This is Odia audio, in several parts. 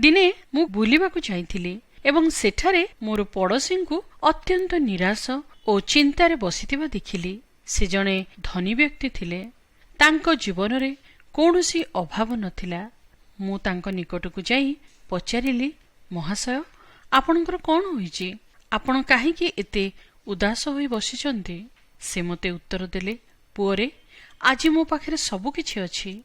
ଦିନେ ମୁଁ ବୁଲିବାକୁ ଯାଇଥିଲି ଏବଂ ସେଠାରେ ମୋର ପଡ଼ୋଶୀଙ୍କୁ ଅତ୍ୟନ୍ତ ନିରାଶ ଓ ଚିନ୍ତାରେ ବସିଥିବା ଦେଖିଲି। ସେ ଜଣେ ଧନୀ ବ୍ୟକ୍ତି ଥିଲେ। ତାଙ୍କ ଜୀବନରେ କୌଣସି ଅଭାବ ନଥିଲା। ମୁଁ ତାଙ୍କ ନିକଟକୁ ଯାଇ ପଚାରିଲି, "ମହାଶୟ, ଆପଣଙ୍କର କଣ ହୋଇଛି? ଆପଣ କାହିଁକି ଏତେ ଉଦାସ ହୋଇ ବସିଛନ୍ତି?" ସେ ମୋତେ ଉତ୍ତର ଦେଲେ, "ପୁଅରେ, ଆଜି ମୋ ପାଖରେ ସବୁକିଛି ଅଛି।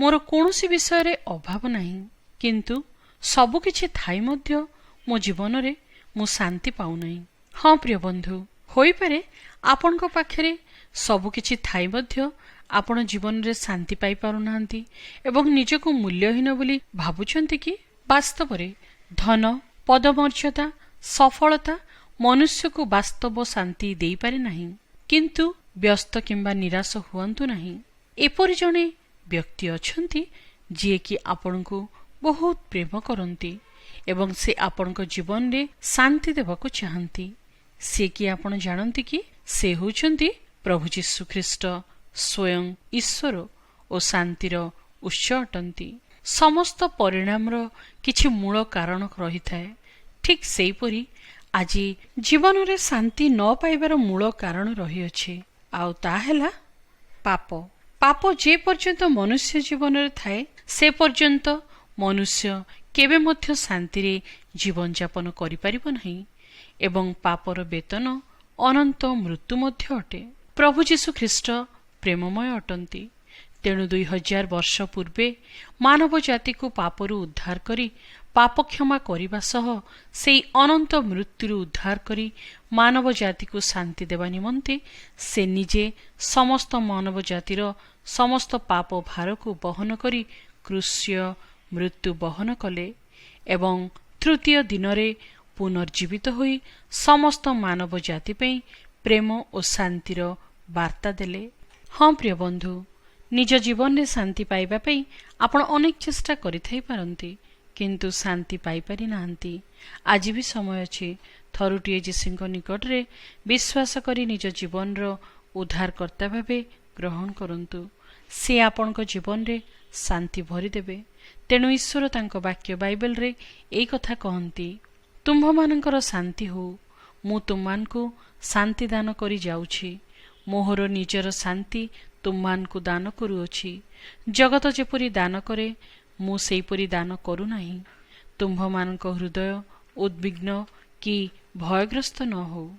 ମୋର କୌଣସି ବିଷୟରେ ଅଭାବ ନାହିଁ। କିନ୍ତୁ ସବୁକିଛି ଥାଇ ମଧ୍ୟ ମୋ ଜୀବନରେ ମୁଁ ଶାନ୍ତି ପାଉନାହିଁ।" ହଁ ପ୍ରିୟ ବନ୍ଧୁ, ହୋଇପାରେ ଆପଣଙ୍କ ପାଖରେ ସବୁକିଛି ଥାଇ ମଧ୍ୟ ଆପଣ ଜୀବନରେ ଶାନ୍ତି ପାଇପାରୁନାହାନ୍ତି ଏବଂ ନିଜକୁ ମୂଲ୍ୟହୀନ ବୋଲି ଭାବୁଛନ୍ତି କି? ବାସ୍ତବରେ ଧନ, ପଦମର୍ଯ୍ୟାଦା, ସଫଳତା ମନୁଷ୍ୟକୁ ବାସ୍ତବ ଶାନ୍ତି ଦେଇପାରେ ନାହିଁ। କିନ୍ତୁ ବ୍ୟସ୍ତ କିମ୍ବା ନିରାଶ ହୁଅନ୍ତୁ ନାହିଁ। ଏପରି ଜଣେ ବ୍ୟକ୍ତି ଅଛନ୍ତି, ଯିଏକି ଆପଣଙ୍କୁ ବହୁତ ପ୍ରେମ କରନ୍ତି ଏବଂ ସେ ଆପଣଙ୍କ ଜୀବନରେ ଶାନ୍ତି ଦେବାକୁ ଚାହାନ୍ତି। ସେ କିଏ ଆପଣ ଜାଣନ୍ତି କି? ସେ ହେଉଛନ୍ତି ପ୍ରଭୁ ଯୀଶୁ ଖ୍ରୀଷ୍ଟ। ସ୍ୱୟଂ ଈଶ୍ୱର ଓ ଶାନ୍ତିର ଉତ୍ସ ଅଟନ୍ତି। ସମସ୍ତ ପରିଣାମର କିଛି ମୂଳ କାରଣ ରହିଥାଏ। ଠିକ୍ ସେହିପରି ଆଜି ଜୀବନରେ ଶାନ୍ତି ନ ପାଇବାର ମୂଳ କାରଣ ରହିଅଛି, ଆଉ ତାହା ହେଲା ପାପ। ପାପ ଯେ ପର୍ଯ୍ୟନ୍ତ ମନୁଷ୍ୟ ଜୀବନରେ ଥାଏ, ସେ ପର୍ଯ୍ୟନ୍ତ ମନୁଷ୍ୟ କେବେ ମଧ୍ୟ ଶାନ୍ତିରେ ଜୀବନଯାପନ କରିପାରିବ ନାହିଁ ଏବଂ ପାପର ବେତନ ଅନନ୍ତ ମୃତ୍ୟୁ ମଧ୍ୟ ଅଟେ। ପ୍ରଭୁ ଯୀଶୁ ଖ୍ରୀଷ୍ଟ ପ୍ରେମମୟ ଅଟନ୍ତି। ତେଣୁ 2000 ବର୍ଷ ପୂର୍ବେ ମାନବ ଜାତିକୁ ପାପରୁ ଉଦ୍ଧାର କରି ପାପ କ୍ଷମା କରିବା ସହ ସେଇ ଅନନ୍ତ ମୃତ୍ୟୁରୁ ଉଦ୍ଧାର କରି ମାନବ ଜାତିକୁ ଶାନ୍ତି ଦେବା ନିମନ୍ତେ ସେ ନିଜେ ସମସ୍ତ ମାନବ ଜାତିର ସମସ୍ତ ପାପ ଭାରକୁ ବହନ କରି କ୍ରୁଶୀୟ ମୃତ୍ୟୁ ବହନ କଲେ ଏବଂ ତୃତୀୟ ଦିନରେ ପୁନର୍ଜୀବିତ ହୋଇ ସମସ୍ତ ମାନବ ଜାତି ପାଇଁ ପ୍ରେମ ଓ ଶାନ୍ତିର ବାର୍ତ୍ତା ଦେଲେ। ହଁ ପ୍ରିୟ ବନ୍ଧୁ, ନିଜ ଜୀବନରେ ଶାନ୍ତି ପାଇବା ପାଇଁ ଆପଣ ଅନେକ ଚେଷ୍ଟା କରିଥାଇ ପାରନ୍ତି, କିନ୍ତୁ ଶାନ୍ତି ପାଇପାରି ନାହାନ୍ତି। ଆଜି ବି ସମୟ ଅଛି। ଥରୁଟିଏ ଯୀଶୁଙ୍କ ନିକଟରେ ବିଶ୍ୱାସ କରି ନିଜ ଜୀବନର ଉଦ୍ଧାରକର୍ତ୍ତା ଭାବେ ଗ୍ରହଣ କରନ୍ତୁ। ସେ ଆପଣଙ୍କ ଜୀବନରେ ଶାନ୍ତି ଭରିଦେବେ। ତେଣୁ ଈଶ୍ୱର ତାଙ୍କ ବାକ୍ୟ ବାଇବେଲରେ ଏଇ କଥା କହନ୍ତି, "ତୁମ୍ଭମାନଙ୍କର ଶାନ୍ତି ହଉ। ମୁଁ ତୁମମାନଙ୍କୁ ଶାନ୍ତି ଦାନ କରି ଯାଉଛି। ମୋହର ନିଜର ଶାନ୍ତି ତୁମମାନଙ୍କୁ ଦାନ କରୁଅଛି। ଜଗତ ଯେପରି ଦାନ କରେ, ମୁଁ ସେହିପରି ଦାନ କରୁନାହିଁ। ତୁମ୍ଭମାନଙ୍କ ହୃଦୟ ଉଦ୍ବିଗ୍ନ କି ଭୟଗ୍ରସ୍ତ ନ ହଉ।"